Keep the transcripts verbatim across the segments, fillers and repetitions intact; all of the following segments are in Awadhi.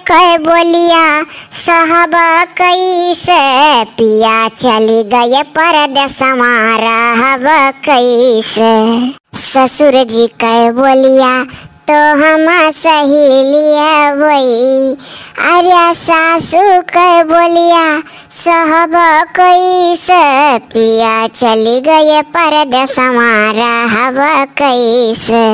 कै बोलिया सहब कैसे, पिया चली गए परदेसवा रहब कैसे। ससुर जी कै बोलिया तो हम सही लेबै, अरे सासू कै बोलिया सहब कैसे, पिया चली गए परदेसवा रहब कैसे।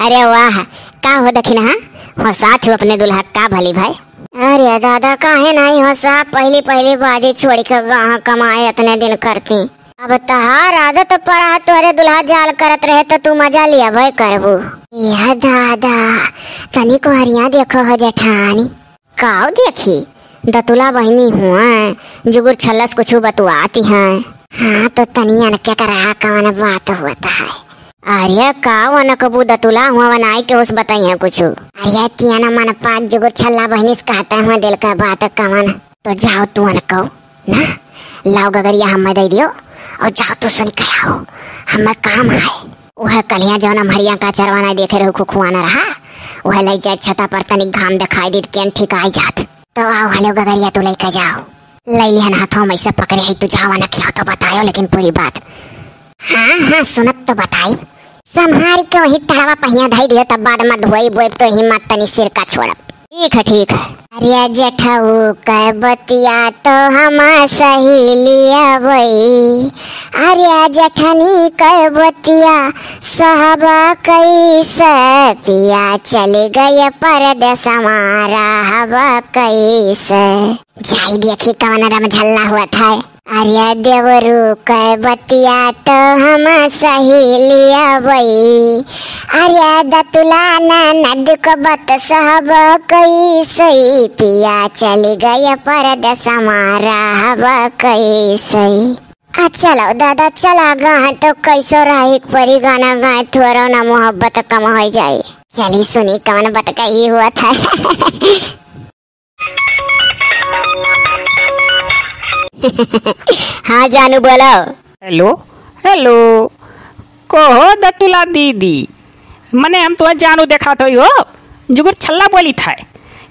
अरे वाह, का हो दखिनहा, हँसात हो अपने दुल्हा का भली भाई? अरे दादा, काहे नाहीं हँसा, पहली पहली बाजी छोड़ि के गाँव कमाए अतने दिन करती। अब तहार आदत पड़ा है, तोहरे दुल्हा जाल करत रहे तो तू मजा लियबै करबू। यह दादा, तनी कोहरिया देखो हो जेठानी। काव देखी, दतुला बहिनी हुआ, जुगुर छल्लस कुछु बतुआती हैं। हाँ, तो तनी अनके का रहा, कवन बात होत है? अरे काव अनकबू, दतुला हुआ बनाई के उस बताई हैं कुछु। अरे किया ना मन पाक जुगुर छल्ला बहिनी से कहते हुए दिल का बात कवन। तो जाओ तू अनकौ ना, लाओ गगरिया हमें दे दियो और जाओ तू सुनी के आओ, हमें काम है। वह कलिया जौन हमरिया का चरवाना देखे रहू खुखुआना रहा, वह लई जाए छता पर तनिक घाम दिखाई दीत केन ठीक आई जात। तो आओ हलो गगरिया तू लइके जाओ। लई लिहन हाथों में से पकड़े है, तू जावा ना किया तो बतायो लेकिन पूरी बात। हाँ हाँ सुनत तो बताई। संभारी के वही टड़वा पहिया धई दियो, तब बाद में धोई बोएब तो हिम्मत तनी सिर का छोड़ब। ठीक है, ठीक है। अरे जेठऊ के बतिया तो हम सही लियबै, अरे जेठनी के बतिया सहब कैसे, पिया चली गए परदेसवा रहब कैसे। जाई देखी कवन रमझल्ला होत है। अरे देवरू के बतिया तो हम सही लियबै, अरे दतुला ननद को बात सहब कैसे, पिया चली गए परदेसवा रहब कैसे। आ चलो दादा, चला गा है तो कैसो रही परी गाना गाए, थोड़ो ना मोहब्बत कम हो जाए। चली सुनी कवन बतकही होत है। हाँ जानू, बोलो। हेलो, हेलो, कहो दतुला दीदी, मने हम तुहैं जानू देखात होई हो, जुगुर छल्ला बोलित है।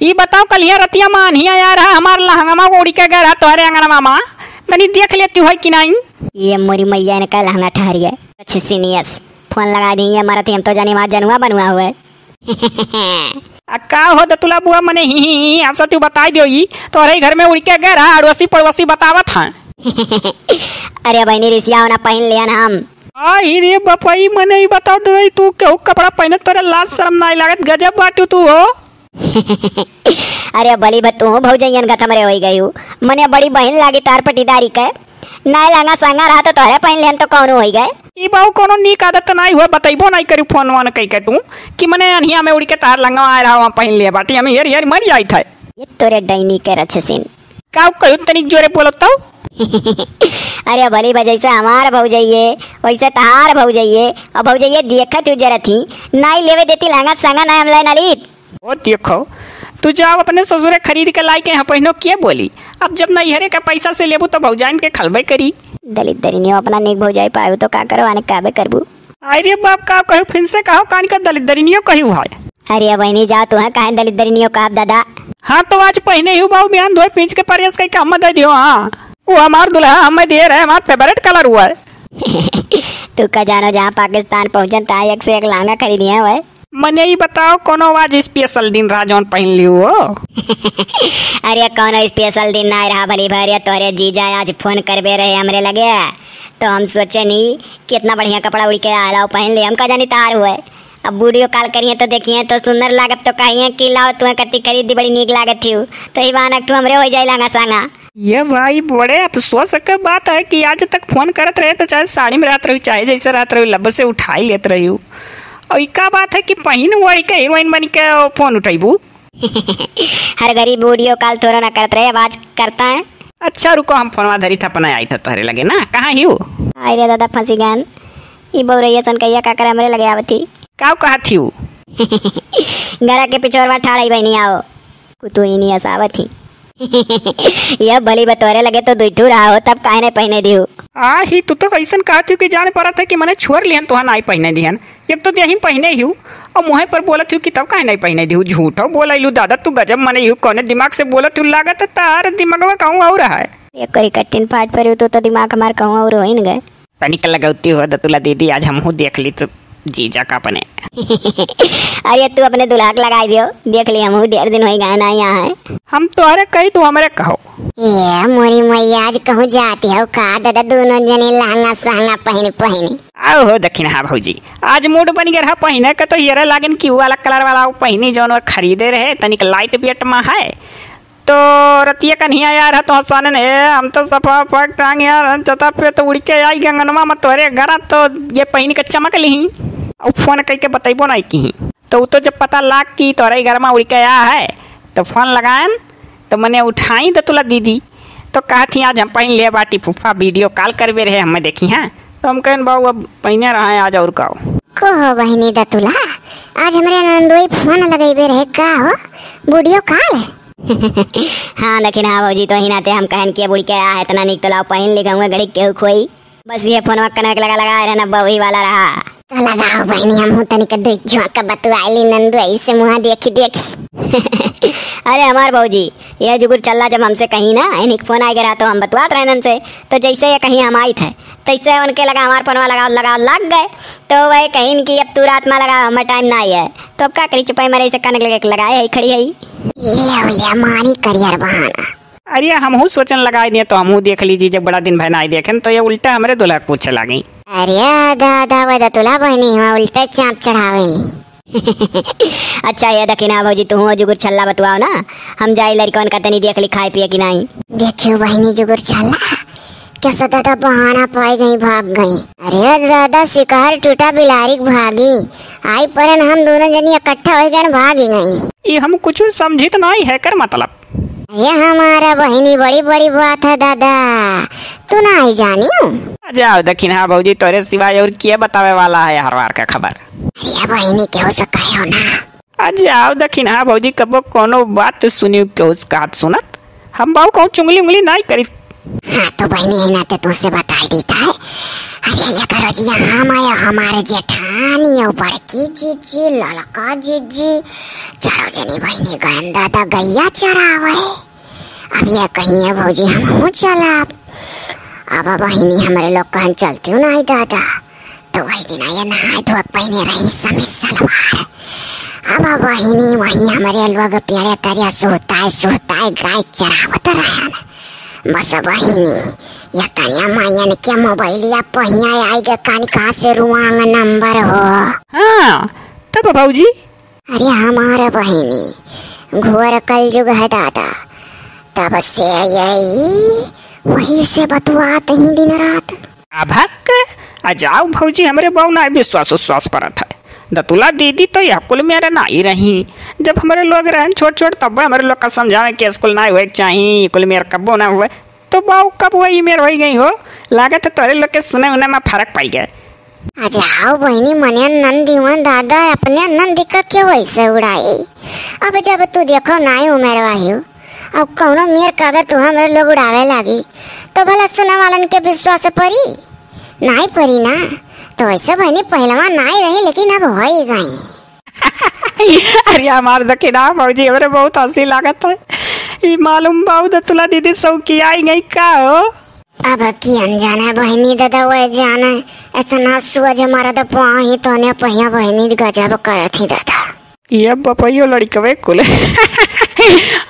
ई बताओ, कलिया रतिया मा आन्हिया आया रहा, हमार लहंगमा उड़ि के गए रहा तोहरे अंगनवा मा, तनी देख लेती होई कि नाहीं? ये मोरी मैया, इनका लहंगा ठहरिया। अच्छे सीनियस, फोन लगाइ दी, ये मरत ही हम तो जानी हमार जनुआ बनुआ हुए। आ का हो दतुला बुआ, मने ही, ही, ही, हंसत तू बताई दियो ई, तोहरे घर में उड़ि के गए रहा, अड़ोसी पड़ोसी बतावत हैं। अरे बहिनी, रिसिया होना पहिन लियन हम। आई रे बपई, मने ई बताओ तो, तू केहू कपड़ा पहिने तोरे लाज शरम नाहीं लागत, गजब बाटू तू हो। अरे बली बा, तू भौजैयन का थमरे होई गयू, मने बड़ी बहिन लागी तार पटीदारी के। नाय लहंगा सहंगा रहा तो तोहरे पहिन लेहन तो कौनो होई गए। ई बाऊ कौनो नीक आदत तो नाई हुआ, बतइबो नाई करी फोन वोन कई के तू कि मने अन्हिया में उड़ि के तार लहंगा आए रहा, वहाँ पहिन लिया बाटी, हम हेर हेर मर जाइत है। ये तोरे डैनी के रछसिन। का कहू तनिक जोरे बोलत तो? अरे भली बा, जैसे हमार भौजैये वैसे तहार भौजैये, और भौजैये देखत हूँ जरत ही, नाई लेवे देती लहंगा सहंगा नाई हम ले नालीत। ओ देखो, तू जाओ अपने ससुरे खरीद के लाई के यहाँ पहिनो के बोली। अब जब नैहरे के पैसा से लेबू तो भौजाइन के खलबे करी। दलित दरिनियो अपना नीक भौजाई पायू तो का करो, आने काबे करबू। अरे बाप, का कहू, फिर से कहो, कान का दलित दरिनियो कहू है। अरे बहिनी जा, तू है काहे दलित दरिनियो का दादा। हाँ तो आज पहिने ही बाबू, बिहान धोए पींच के परेस कई काम दे दियो। हाँ, वो हमार दुल्हा हमें दे रहे, हमार फेवरेट कलर हुआ है। तू का जानो, जहाँ पाकिस्तान पहुँचन ता एक से एक लहंगा खरीदिए हुए। मने ई बताओ, कोनो आज स्पेशल दिन रहा जौन पहिन लियो हो? अरे कोनो स्पेशल दिन ना रहा भली भैया, तोहरे जीजा आज फोन करबे रहे हमरे लगे, तो हम सोचे नी कि इतना बढ़िया कपड़ा उड़ि के आए लाओ पहिन ले, हम का जानी तार हुए। अब वीडियो कॉल करिए तो देखिए तो सुंदर लागत तो कहिए कि लाओ तुम्हें कत्ती खरीद दी, बड़ी नीक लागत थी, तो ई बहाना तू हमरे हो जाए लहंगा सहंगा। ये भाई, बड़े अफसोस के बात है कि आज तक फोन करत रहे तो चाहे साड़ी में रहत रही, चाहे जैसे रहत रही, लब से उठाई लेत रही। और ई का बात है कि पहिन ओढ़ के हीरोइन बन के फोन उठैबू? हर घड़ी वीडियो कॉल थोड़ा ना करत रहे, अब आज करता है। अच्छा रुको, हम फोनवा धरी था, अपना आई था तोहरे लगे ना, कहाँ ही हो? अरे दादा फंसी गन, ई बौरैया सन कहिया का करे हमरे लगे आवत ही। का कहत ही हो? घरा के पिछोरवा ठाड़ आई बहनी, आओ। कुतुहिनी असावत ही। ये भली बतोरे लगे तो दुई ठू रहा हो, तब काहे नहीं पहिने दिहू? आ ही, तू तो अइसन कहत हू कि जान परत है कि मने छोर लिहन, तोहा नाई पहिने दिहन। एक तो देही पहिने ही हूँ, और मुँहे पर बोलत हू कि तब काहे नहीं पहिने दिहू? झूठो बोलैलू दादा, तू गजब मने हू, कौने दिमाग से बोलत हू? लागत है तार दिमागवा कहूँ और है। ये कोई कठिन पाठ पर हू, तो, तो दिमाग हमार कहूँ और होइन गए। तनिक लगौती हो दतुला दीदी, आज हमहू देख ली तू जीजा का अपने। अरे तू अपने दुल्हा के लगाई दियो, देख ली हमहू ढेर दिन होई गए ना यहाँ है। हम तोहरे कही तू हमरे कहो। ए मोरी मैया, आज कहूँ जाती हो का दादा, दोनों जने लहंगा सहंगा पहिन पहिन। आओ हो दखिनहा भौजी, आज मूड बन गया रहा पहिने का, तो हियरे लागन कि उ वाला कलर वाला उ पहिनी जौन वो खरीदे रहे, तनिक लाइट वेट में है। तो रतिया कन्हिया यार है तो हंसाने ने, हम तो सफा पग टांग यार हम छता पे तो उड़ के आई गंगनमा में तोरे घरा, तो ये पहिन के चमक लिही। और फोन कई के बतैबो नहीं की, तो उ तो जब पता लाग कि तोरे घर में उड़ के आया है, तो फोन लगायन, तो मने उठाई दतुला दीदी, तो कहत ही आज हम पहिन ले बाटी फूफा, वीडियो कॉल करबे रहे हमें देखी हैं, तो हम कहन बाबू अब पहिने रहा है आज और का। को हो बहिनी दतुला, आज हमरे नंदोई फोन लगैबे रहे का हो, वीडियो कॉल? हाँ दखिनहा भौजी, तो ही नाते हम कहन कि अब उड़ के आया है, इतना निक तो लाओ पहिन ले गऊँ घड़ी केहू खोई। बस ये फोनवा कनेक्ट लगा लगा रहना, बउही वाला रहा। तो लगाओ बहिनी, हमहू तनिक दुई झोंका बतुआई ली नंदोई से मुँह देखी देखी। अरे हमार भौजी, ये जुगुर चल्ला जब हमसे कही ना, इन्हीं के फोन आए रहा तो हम बतुआत रहनन से, तो जैसे ये कहीं हम आई थे, तैसे उनके लगा हमार फोनवा लगाओ लगाओ लग गए। तो वह कहीं कि अब तू रात में लगा, हमें टाइम ना आई है, तो अब का करी, चुपाई मारे इसे कनेक्ट लगे लगाए है, खड़ी है। ये उलिया मारी करियर बहाना। अरे हमहू सोचन लगाई दिए, तो हमहू देख लीजिए, जब बड़ा दिन भर ना आई देखें, तो ये उल्टा हमरे दुल्हा के पूछे लागी। अरे दादा, वह दतुला बहिनी हुआ उल्टे चाप चढ़ावे। अच्छा ये दखिनहा भौजी, तू हुआ जुगुर छल्ला बतुआओ ना, हम जाई लड़कन का तनी देख ली खाए पिए कि नहीं। देखियो बहिनी जुगुर छल्ला, कैसा दादा बहाना पाई गई, भाग गई। अरे दादा, शिकार टूटा बिलारी के भागी, आई परन हम दोनों जनी इकट्ठा हो गए, भागी गई। ये हम कुछ समझित नहीं है कर मतलब। अरे हमारा बहिनी, बड़ी बड़ी बात है दादा, तू ना ही जानियो। आ जाओ दखिनहा भौजी, तोरे सिवाय और के बतावे वाला है हरवार का खबर। अरे बहिनी, केहू से कहो ना। आ जाओ दखिनहा भौजी, कबो कोनो बात सुनियो केहू से कहत सुनत, हम बाऊ कहूँ चुंगली उंगली नाई करी। हाँ तो बहिनी है नाते तुझसे बताई देता है। अरे ये करो जी, हम आया हमारे जेठानी और बड़की जीजी, ललका जीजी, चारों जनी बहिनी गयन दादा गैया चरावे। अब ये कहिए भौजी हमहू चलब। अब बहिनी हमरे लोग कहन चलती हूँ नहीं दादा, तो वही दिन ये नहाए धोए पहिने रही समीज सलवार। अब बहिनी वही हमरे लोग पेड़े तरिया सुहताए सुहताए गाय चरावत रहन। बस बहिनी ये तनिया मायन के मोबाइलिया पहिया आई गे कानी कहाँ से रुआंग नंबर हो। हाँ तब भौजी। अरे हमार बहिनी, घोर कलजुग है दादा, तब से यही वही से बतुआत ही दिन रात। अभक, आ जाओ भौजी, हमरे बाऊ ना विश्वास उश्वास परत है। दतुला दीदी तो यह कुल मेरे ना ही रही। जब हमरे लोग रहन छोट छोट, तब हमरे लोग का समझावे कि स्कूल ना हुए के चाही, कुल मेर कब्बो ना हुए। तो बाऊ कब वही मेर होई गई हो? लागत है तोरे लोग के सुने उन्हें में फर्क पड़ गए। आ जाओ बहिनी, मने नंद हुआ दादा, अपने नंद का क्यों वैसे उड़ाई? अब जब तू देखो नाई उमेर वाही हो, अब कौनो मेर का अगर तू हमरे लोग उड़ावे लागी, तो भला सुने वालन के विश्वास परी? नाई परी ना। तो वैसे बहिनी पहलवा नाई रही, लेकिन अब हो ही गई। अरे हमार दखिनहा भौजी, हमरे बहुत हंसी लागत है। ई मालूम बाऊ दतुला दीदी सौकिया आई गई का हो? अब की अनजाने बहिनी दादा, वह जाने इतना सोझ मरद पाही तोने पहिया बहिनी गजब करत ही दादा। ये बपैयो लड़कवे कुल।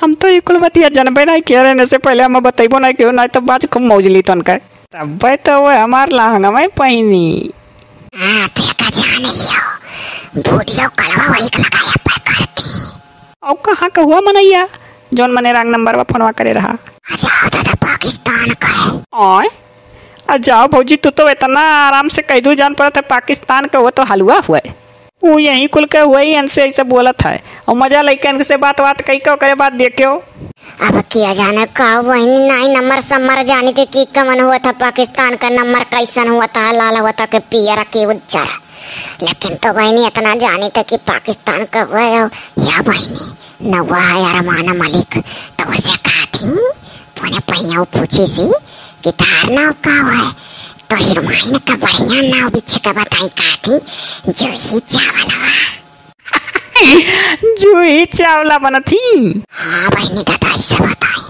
हम तो ई कुल बतिया जानबे नहीं किया रहने से पहले हम बतैबो नहीं कियो, नहीं तो बाज खूब मौज ली तनका। तब्बे तो वो हमार लहंगवे पहिनी। हाँ, ते का जान लियो, वीडियो कॉलवा वही के लगाया पे करती। और कहाँ का हुआ मनैया, जौन मने रंग नंबर पर फोनवा करे रहा? अच्छा, होता था पाकिस्तान का है। ओए, आ जाओ भौजी, तू तो इतना आराम से कह दू जान पड़त है पाकिस्तान का, वो तो हलवा हुआ है। वो यही कुल के हुआ ही, इनसे ऐसे बोलत है। और मजा लइकन से बात बात कई के ओकरे बाद देखियो। अब किया जाने का बहिनी, नाई नंबर सम्मर जानी थे कि कमन हुआ था पाकिस्तान का नंबर, कैसन हुआ था, लाल हुआ था कि पियर कि उज्जर। लेकिन तो बहिनी इतना जानी थे कि पाकिस्तान का हुआ है। या बहिनी, नौवा है अरमान मलिक, तो उसे कहा थी, पुने पहिया पूछी सी कि तार नाव का है? तो हीरोइन का बढ़िया नाव बिच्छे का बताई, कहा थी, जूही चावलवा। जूही चावला बनत ही। हाँ बहिनी दादा, ऐसे बताई।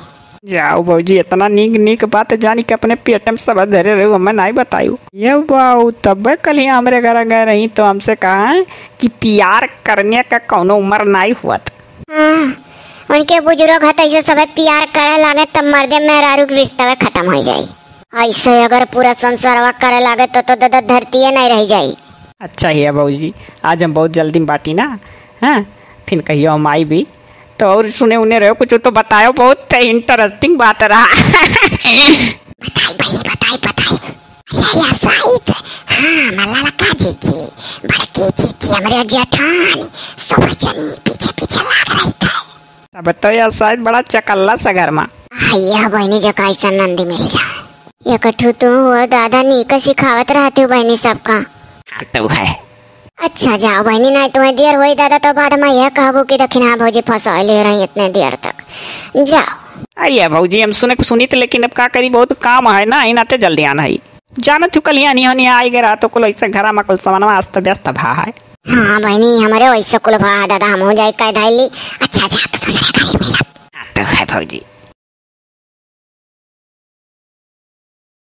जाओ भौजी, इतना नीक नीक बात जानी के अपने पेट में सब धरे रहे, हमें नहीं बतायू। ये बाऊ तब कल ही हमरे घर गए रही तो हमसे कहा कि प्यार करने का कौनो उम्र नहीं हुआ था। हाँ, उनके बुजुर्ग हत ऐसे सब प्यार करे लागे तब मर्दे मेहरारू के रिश्ता खत्म हो जाई। ऐसे अगर पूरा संसारवा करे लागे तो, तो द-, द-, धरतीये नहीं रह जाई। अच्छा ही है भौजी, आज हम बहुत जल्दी में बाटी ना, हाँ, फिर कहियो हम आई भी तो और सुने उन्हें रहो कुछ तो बतायो, बहुत interesting बात रहा। बताई बहिनी, बताई, बताई। अरे, अरे, साइत, हाँ, मल्ला लका जीजी, बड़की जीजी, हमरे जेठानी, सब जनी पीछे पीछे लाग रही था। अब तो यह साइत बड़ा चकल्ला सा घर मा। हाँ, यह बहिनी जो कैसन नंदी मिल जाए। एक ठू तू हो दादा, नीक सिखावत रहते हो बहिनी सबका। हाँ, तो है। अच्छा जाओ बहिनी, नहीं तुम्हें देर होई दादा तो बाद में यह कहबो कि दखिन हाँ भौजी फंसा ले रही इतने देर तक। जाओ। अरे भौजी, हम सुने सुनित, लेकिन अब का करी, बहुत काम है ना, ही नाते जल्दी आना है। जाना चुकल ही आनी होनी आई गए रात कुल ऐसे घरा में कुल सामानवा अस्त व्यस्त भा है। हाँ बहिनी, हमारे वैसे कुल भा है दादा, हम हो जाए कह धाई ली। अच्छा जा तो दूसरे गाड़ी में लब। हाँ, तो है भौजी।